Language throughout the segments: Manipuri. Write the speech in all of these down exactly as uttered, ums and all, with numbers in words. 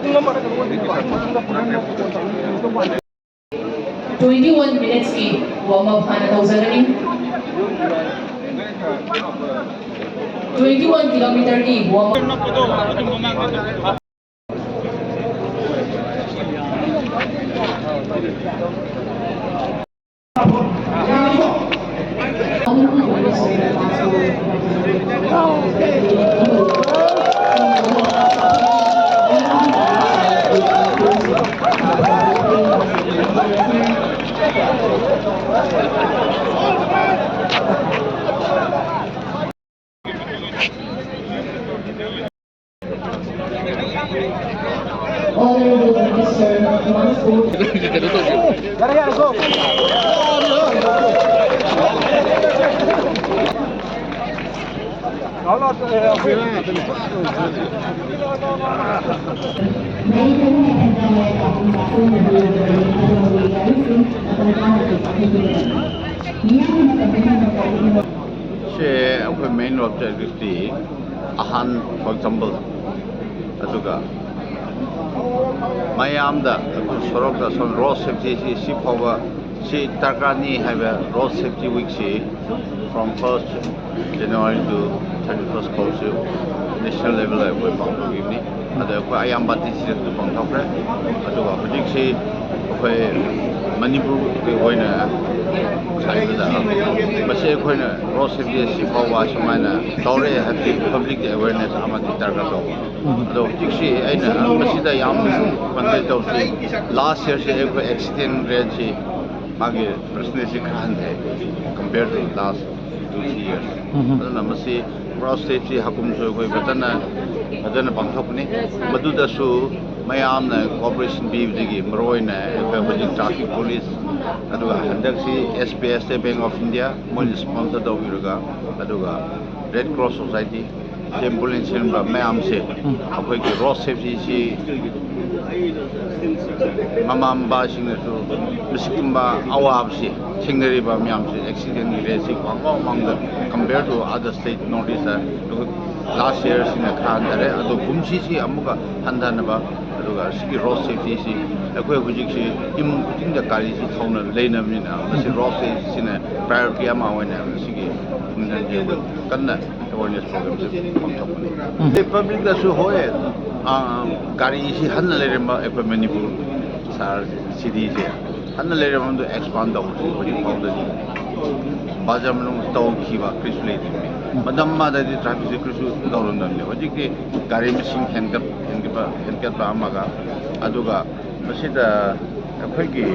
Twenty one minutes ꯀꯤ warm up ꯍꯥꯟꯅ ꯇꯧꯖꯒꯅꯤ꯫ Twenty one kilometer ꯒꯤ warm up꯫ Honorable Minister of Transport. ꯁꯦ ꯑꯩꯈꯣꯏ main objectiveꯇꯤ ꯑꯍꯥꯟ, for example, ꯑꯗꯨꯒ ꯃꯌꯥꯝꯗ ꯑꯩꯈꯣꯏ ꯁꯣꯔꯣꯛꯇ ꯁꯣꯝ road safetyꯁꯤ ꯁꯤ ꯐꯥꯎꯕ ꯁꯤ ꯗꯔꯀꯥꯔꯅꯤ ꯍꯥꯏꯕ road safety weekꯁꯤ from first January to thirty first ꯐꯥꯎꯁꯤ national levelꯗ ꯑꯩꯈꯣꯏ ꯄꯥꯡꯊꯣꯛꯈꯤꯕꯅꯤ꯫ ꯑꯗꯣ ꯑꯩꯈꯣꯏ ꯑꯌꯥꯝꯕ ꯗꯤꯁꯇ꯭ꯔꯤꯛꯇꯁꯨ ꯄꯥꯡꯊꯣꯛꯈ꯭ꯔꯦ꯫ ꯑꯗꯨꯒ ꯍꯧꯖꯤꯛꯁꯤ ꯑꯩꯈꯣꯏ ꯃꯅꯤꯄꯨꯔꯒꯤ ꯑꯣꯏꯅ ꯍꯥꯏꯕꯗ ꯃꯁꯤ ꯑꯩꯈꯣꯏꯅ road safety ꯁꯤ ꯐꯥꯎꯕ ꯁꯨꯃꯥꯏꯅ ꯇꯧꯔꯦ ꯍꯥꯏꯕꯗꯤ public awareness ꯑꯃꯗꯤ ꯗꯔꯀꯥꯔ ꯇꯧꯕ꯫ ꯑꯗꯣ ꯍꯧꯖꯤꯛꯁꯤ ꯑꯩꯅ ꯃꯁꯤꯗ ꯌꯥꯝ ꯀꯟꯁꯦꯟ ꯇꯧꯕꯁꯤ last yearꯁꯤ ꯑꯩꯈꯣꯏ accident rateꯁꯤ ꯃꯥꯒꯤ percentageꯁꯤ ꯈꯔ ꯍꯟꯊꯩ compare to last two three years꯫ ꯑꯗꯨꯅ ꯃꯁꯤ road safety ꯍꯥꯀꯨꯝꯁꯨ ꯑꯩꯈꯣꯏ ꯐꯖꯅ ꯐꯖꯅ ꯄꯥꯡꯊꯣꯛꯄꯅꯤ꯫ ꯃꯗꯨꯗꯁꯨ ꯃꯌꯥꯝꯅ cooperation ꯄꯤꯕꯗꯒꯤ ꯃꯔꯨꯑꯣꯏꯅ ꯑꯩꯈꯣꯏ ꯍꯧꯖꯤꯛ traffic police ꯑꯗꯨꯒ ꯍꯟꯗꯛꯁꯤ S B I, State Bank of India ꯃꯣꯏꯅ sponsor ꯇꯧꯕꯤꯔꯒ ꯑꯗꯨꯒ Red Cross Society, ambulance ꯁꯤꯟꯕ ꯃꯌꯥꯝꯁꯦ ꯑꯩꯈꯣꯏꯒꯤ road safetyꯁꯤ ꯃꯃꯥ ꯃꯄꯥꯁꯤꯡꯅꯁꯨ ꯃꯁꯤꯒꯨꯝꯕ ꯑꯋꯥꯕꯁꯤ ꯊꯦꯡꯅꯔꯤꯕ ꯃꯌꯥꯝꯁꯦ accidentꯀꯤ rateꯁꯤ ꯈ꯭ꯋꯥꯡ ꯃꯃꯥꯡꯗ compare to other state North Eastꯇ ꯑꯩꯈꯣꯏ Last year ꯁꯤꯅ ꯈꯔ ꯍꯟꯊꯔꯦ, ꯑꯗꯣ ꯀꯨꯝꯁꯤꯁꯤ ꯑꯃꯨꯛꯀ ꯍꯟꯊꯅꯕ, ꯑꯗꯨꯒ ꯁꯤꯒꯤ ꯔꯣꯗ ꯁꯦꯐꯇꯤꯁꯤ ꯑꯩꯈꯣꯏ ꯍꯧꯖꯤꯛꯁꯤ ꯏꯃꯨꯡ ꯈꯨꯗꯤꯡꯗ ꯒꯥꯔꯤꯁꯤ ꯊꯧꯅ ꯂꯩꯅꯕꯅꯤꯅ, ꯃꯁꯤ ꯔꯣꯗ ꯁꯦꯐꯇꯤꯁꯤꯅ ꯄ꯭ꯔꯥꯏꯌꯣꯔꯤꯇꯤ ꯑꯃ ꯑꯣꯏꯅ ꯁꯤꯒꯤ ꯈꯨꯡꯒꯪꯒꯤ ꯀꯟꯅ ꯑꯦꯋꯦꯔꯅꯦꯁ ꯄ꯭ꯔꯣꯒ꯭ꯔꯥꯝꯁꯤ ꯄꯥꯡꯊꯣꯛꯄꯅꯤ꯫ ꯎꯝ꯫ ꯑꯗꯩ ꯄꯕ꯭ꯂꯤꯛꯇꯁꯨ ꯍꯣꯏ, ꯑ, ꯒꯥꯔꯤꯁꯤ ꯍꯟꯅ ꯂꯩꯔꯝꯕ ꯑꯩꯈꯣꯏ ꯃꯅꯤꯄꯨꯔ ꯁꯍꯔ ꯁꯤꯇꯤꯁꯦ ꯍꯟꯅ ꯂꯩꯔꯝꯕꯗꯨ ꯑꯦꯛꯁꯄꯥꯟ ꯇꯧꯕꯁꯤ ꯍꯧꯖꯤꯛ ꯐꯥꯎꯗꯗꯤ ꯕꯖꯥꯔ ꯃꯅꯨꯡꯗ ꯇꯧꯈꯤꯕ ꯀꯔꯤꯁꯨ ꯂꯩꯇ꯭ꯔꯤꯕꯅꯤ꯫ ꯃꯇꯝ ꯑꯃꯗꯗꯤ ꯇ꯭ꯔꯥꯐꯤꯛꯁꯦ ꯀꯔꯤꯁꯨ ꯇꯧꯔꯝꯗꯕꯅꯤ꯫ ꯍꯧꯖꯤꯛꯇꯤ ꯒꯥꯔꯤ ꯃꯁꯤꯡ ꯍꯦꯟꯒꯠ-, ꯍꯦꯟꯒꯠꯄ, ꯍꯦꯟꯒꯠꯄ ꯑꯃꯒ, ꯑꯗꯨꯒ ꯃꯁꯤꯗ ꯑꯩꯈꯣꯏꯒꯤ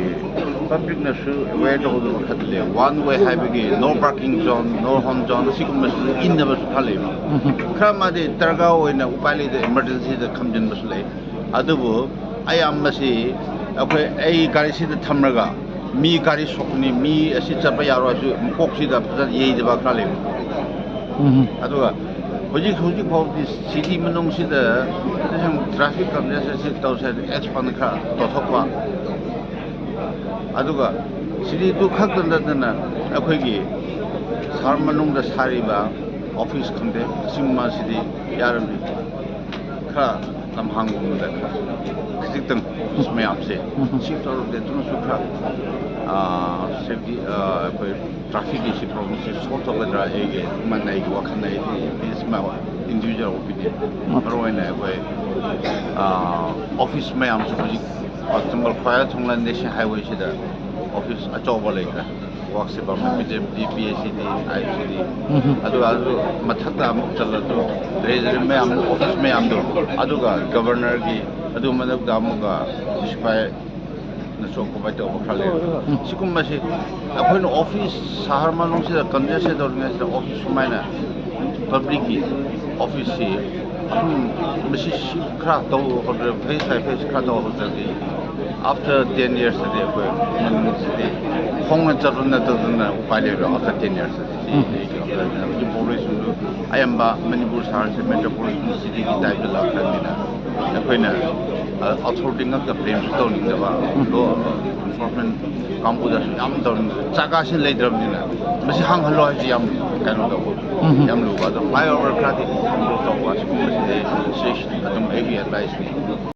ꯄꯕ꯭ꯂꯤꯛꯅꯁꯨ ꯑꯦꯋꯦꯌꯔ ꯇꯧꯒꯗꯕ ꯈꯔ ꯂꯩ꯫ ꯋꯥꯟ ꯋꯦ ꯍꯥꯏꯕꯒꯤ no parking zone, no horn zone ꯑꯁꯤꯒꯨꯝꯕꯁꯨ ꯏꯟꯅꯕꯁꯨ ꯈꯔ ꯂꯩꯕ꯫ ꯎꯝ꯫ ꯈꯔ ꯑꯃꯗꯤ ꯗꯔꯀꯥꯔ ꯑꯣꯏꯅ ꯎꯄꯥꯏ ꯂꯩꯇ ꯏꯃꯥꯔꯖꯦꯟꯁꯤꯗ ꯈꯝꯖꯤꯟꯕꯁꯨ ꯂꯩ꯫ ꯑꯗꯨꯕꯨ ꯑꯌꯥꯝꯕꯁꯤ ꯑꯩꯈꯣꯏ, ꯑꯩ ꯒꯥꯔꯤꯁꯤꯗ ꯊꯝꯂꯒ ꯃꯤ ꯒꯥꯔꯤ ꯁꯣꯛꯀꯅꯤ, ꯃꯤ ꯑꯁꯤ ꯆꯠꯄ ꯌꯥꯔꯣꯏ ꯍꯥꯏꯁꯨ ꯃꯀꯣꯛꯁꯤꯗ ꯐꯖꯅ ꯌꯩꯗꯕ ꯈꯔ ꯂꯩꯕ꯫ ꯎꯝ꯫ ꯑꯗꯨꯒ ꯍꯧꯖꯤꯛ, ꯍꯧꯖꯤꯛ ꯐꯥꯎꯗꯤ ꯁꯤꯇꯤ ꯃꯅꯨꯡꯁꯤꯗ ꯇ꯭ꯔꯥꯐꯤꯛ ꯀꯟꯖꯦꯁꯟꯁꯤ ꯇꯧꯁꯦ ꯍꯥꯏꯗꯤ ꯑꯦꯛꯁꯄꯥꯟ ꯈꯔ ꯇꯧꯊꯣꯛꯄ꯫ ꯑꯗꯨꯒ ꯁꯤꯇꯤꯗꯨ ꯈꯛꯇ ꯅꯠꯇꯅ ꯑꯩꯈꯣꯏꯒꯤ ꯁꯍꯔ ꯃꯅꯨꯡꯗ ꯁꯥꯔꯤꯕ ꯑꯣꯐꯤꯁ ꯈꯪꯗꯦ, ꯑꯁꯤꯒꯨꯝꯕꯁꯤꯗꯤ ꯌꯥꯔꯝꯃꯤ꯫ ꯈꯔ ꯂꯝꯍꯥꯡꯒꯨꯝꯕꯗ ꯈꯔ ꯈꯖꯤꯛꯇꯪ ꯑꯣꯐꯤꯁ ꯃꯌꯥꯝꯁꯦ ꯎꯝ꯫ ꯁꯤꯐ ꯇꯧꯔꯒꯗꯤ ꯑꯗꯨꯅꯁꯨ ꯈꯔ, ꯑꯥ, ꯁꯦꯐꯇꯤ, ꯑꯥ, ꯑꯩꯈꯣꯏ ꯇ꯭ꯔꯥꯐꯤꯛꯀꯤ ꯁꯤ ꯄ꯭ꯔꯣꯕ꯭ꯂꯦꯝꯁꯦ ꯁꯣꯜꯕ ꯇꯧꯒꯗ꯭ꯔꯥ ꯑꯩꯒꯤ, ꯑꯗꯨꯃꯥꯏꯅ ꯑꯩꯒꯤ ꯋꯥꯈꯜꯗ ꯑꯩꯗꯤ, this is my individual opinion꯫ ꯃꯔꯨꯑꯣꯏꯅ ꯑꯩꯈꯣꯏ, ꯑꯥ, ꯑꯣꯐꯤꯁ ꯃꯌꯥꯝꯁꯨ ꯍꯧꯖꯤꯛ, for example, ꯈ꯭ꯋꯥꯏꯔ ꯊꯣꯡꯂ ꯅꯦꯁꯅꯦꯜ ꯍꯥꯏꯋꯦꯁꯤꯗ ꯑꯣꯐꯤꯁ ꯑꯆꯧꯕ ꯂꯩꯈ꯭ꯔꯦ꯫ ꯋꯥꯛꯁꯤꯐꯥꯎ P D M D, P H E D, I F C D, ꯎꯝ꯫ ꯑꯗꯨꯒ ꯑꯗꯨ ꯃꯊꯛꯇ ꯑꯃꯨꯛ ꯆꯠꯂꯁꯨ ꯇ꯭ꯔꯦꯖꯔꯤ ꯃꯌꯥꯝ, ꯑꯣꯐꯤꯁ ꯃꯌꯥꯝꯗꯣ, ꯑꯗꯨꯒ ꯒꯕꯔꯅꯔꯒꯤ, ꯑꯗꯨ ꯃꯊꯛꯇ ꯑꯃꯨꯛꯀ ꯁꯤꯐꯥꯏꯅꯁꯨ ꯑꯣꯀꯨꯄꯥꯏ ꯇꯧꯕ ꯈꯔ ꯂꯩ꯫ ꯎꯝ꯫ ꯁꯤꯒꯨꯝꯕꯁꯤ ꯑꯩꯈꯣꯏꯅ ꯑꯣꯐꯤꯁ, ꯁꯍꯔ ꯃꯅꯨꯡꯁꯤꯗ ꯀꯟꯖꯦꯁꯇꯦꯠ ꯇꯧꯔꯤꯉꯩꯁꯤꯗ ꯑꯣꯐꯤꯁ ꯁꯨꯃꯥꯏꯅ ꯄꯕ꯭ꯂꯤꯛꯀꯤ ꯑꯣꯐꯤꯁꯁꯤ ꯑꯗꯨꯝ ꯃꯁꯤ ꯁꯤ ꯈꯔ ꯇꯧꯍꯧꯗ꯭ꯔꯦ, ꯐꯦꯁ ꯕꯥꯏ ꯐꯦꯁ ꯈꯔ ꯇꯧꯍꯧꯗ꯭ꯔꯗꯤ, after ten yearsꯇꯗꯤ ꯑꯩꯈꯣꯏ ꯃꯅꯤꯄꯨꯔꯁꯤꯗꯤ ꯈꯣꯡꯅ ꯆꯠꯄ ꯅꯠꯇꯗꯅ ꯎꯄꯥꯏ ꯂꯩꯔꯣꯏ꯫ After ten yearsꯇꯗꯤ ꯁꯤ ꯎꯝ꯫ ꯑꯩꯒꯤ ꯋꯥꯈꯜꯗ ꯍꯧꯖꯤꯛ ꯄꯣꯄꯨꯂꯦꯁꯟꯗꯨ ꯑꯌꯥꯝꯕ ꯃꯅꯤꯄꯨꯔ ꯁꯍꯔꯁꯦ ꯃꯦꯇ꯭ꯔꯣꯄꯣꯂꯤꯇꯟ ꯁꯤꯇꯤꯒꯤ ꯇꯥꯏꯞꯇ ꯂꯥꯛꯈ꯭ꯔꯕꯅꯤꯅ ꯑꯩꯈꯣꯏꯅ ꯑꯣꯊꯣꯔꯤꯇꯤ ꯉꯥꯛꯇ ꯕ꯭ꯂꯦꯝꯁꯨ ꯇꯧꯅꯤꯡꯗꯕ, ꯂꯣ ꯏꯟꯐꯣꯔꯁꯃꯦꯟ ꯀꯥꯡꯕꯨꯗꯁꯨ ꯌꯥꯝ ꯇꯧꯅꯤꯡꯗꯕ, ꯖꯒꯥꯁꯤ ꯂꯩꯇ꯭ꯔꯕꯅꯤꯅ ꯃꯁꯤ ꯍꯥꯡꯍꯜꯂꯣ ꯍꯥꯏꯁꯤ ꯌꯥꯝ ꯀꯩꯅꯣ ꯇꯧꯕ, ꯌꯥꯝ ꯂꯨꯕ꯫ ꯑꯗꯣ ꯐ꯭ꯂꯥꯏꯑꯣꯚꯔ ꯈꯔꯗꯤ ꯏꯝꯄ꯭ꯔꯨꯚ ꯇꯧꯕ, ꯁꯤꯒꯨꯝꯕꯁꯤꯗꯤ ꯁꯤ ꯑꯗꯨꯝ ꯑꯩꯒꯤ ꯑꯦꯗꯚꯥꯏꯁꯅꯤ꯫